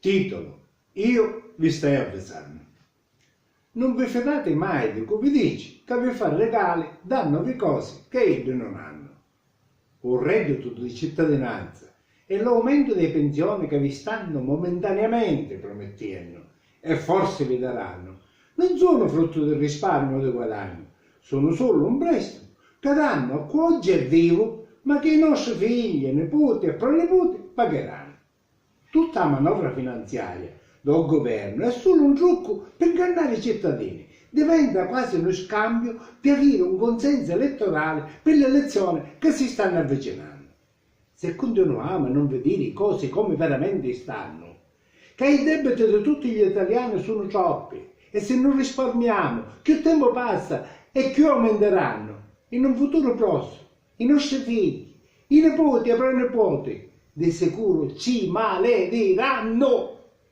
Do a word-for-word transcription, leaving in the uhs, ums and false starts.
Titolo: Io vi staiu avvisannu. Nun vi fidati mai di cu vi dici ca vi fa rigali dannu vi cosi ca iddi nun hannu. U redditu di cittadinanza e l'aumentu dei pensioni ca vi stannu momentaneiamenti promittiennu e forsi vi darannu nun sunu fruttu di risparmiu o di guadagnu, sunu sulu un prestitu ca dannu a cu oggi è vivu ma chi i nostri figli, niputi e proniputi pagherannu. Tutta a manovra finanziaria dô guvernu è sulu un truccu pi ngannari i cittadini, diventa quasi nu scambiu pi aviri un cunsensu elettorali pi l'elezzioni ca si stannu avvicinannu. Se cuntinuamu a nun vidiri i cosi comu veramenti stannu, ca i debiti di tutti gli italiani sunu troppi e si nun risparmiamu, cchiù tempu passa e cchiù auminterannu, in un futuru prossimu, i nostri figli, i niputi e proniputi di sicuru ci maledirannu!